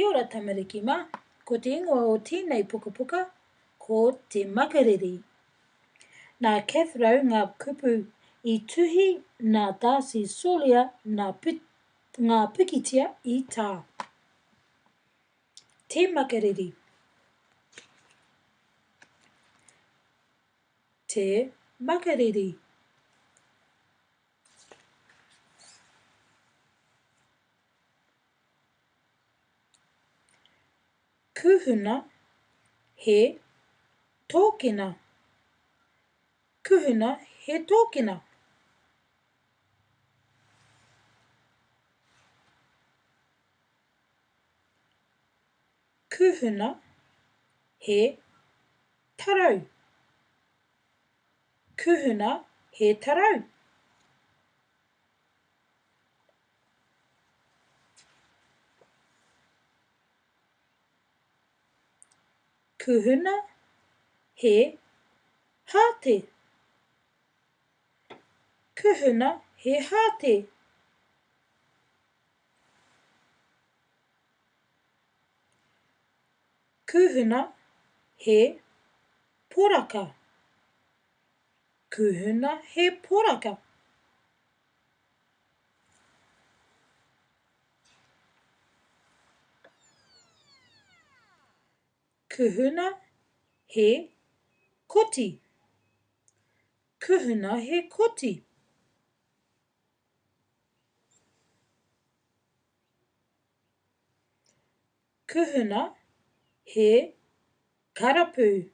Kia ora tamariki mā, ko te ingoa o tēnei pukapuka ko Te Makariri. Nā Cath Rowe ngā kupu i tuhi, nā Darcy Solia nā ngā pikitia i tā. Te Makariri. Te Makariri. Kuhuna he tōkena. Kuhuna he tōkena. Kuhuna he tarau. Kuhuna he tarau. Kuhuna he hāte. Kuhuna he hāte. Kuhuna he poraka. Kuhuna he poraka. Kuhuna he koti. Kuhuna he koti. Kuhuna he karapu.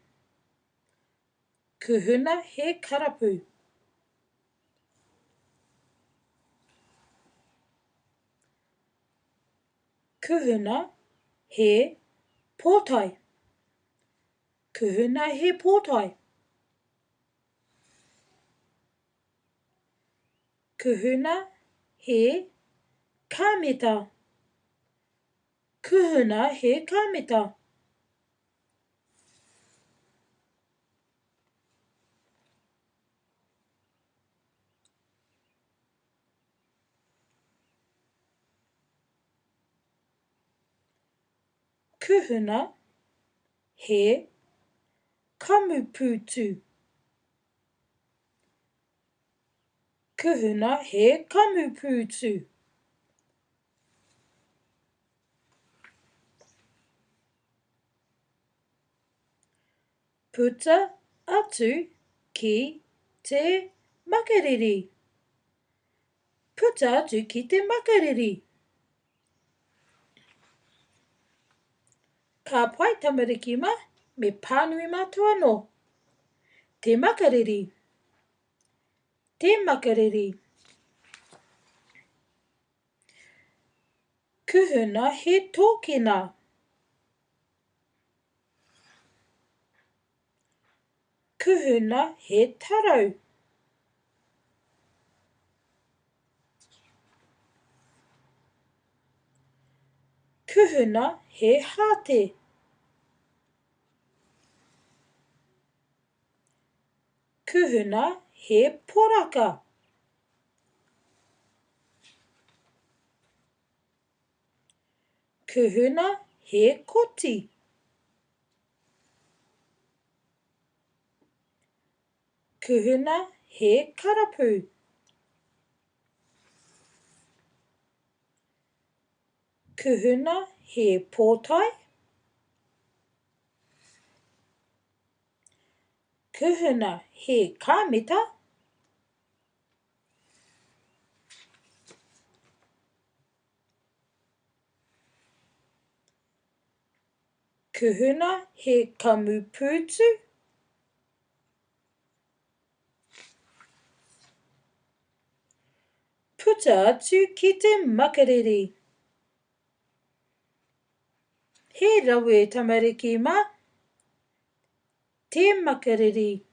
Kuhuna he karapu. Kuhuna he pōtae. Kuhuna he pōtae. Kuhuna he kāmeta. Kuhuna he kāmeta. Kuhuna he kamupūtu. Kuhuna he kamupūtu. Puta atu ki te makariri. Puta atu ki te makariri. Ka pai tamariki ma, me pānui mātou anō. Te makariri. Te makariri. Kuhuna he tōkena. Kuhuna he tarau. Kuhuna he hāte. Kuhuna he poraka. Kuhuna he koti. Kuhuna he karapu. Kuhuna he pōtae. Kuhuna he kāmeta. Kuhuna he kamupūtu. Puta atu ki te makariri. He rawe tamariki ma, te makariri.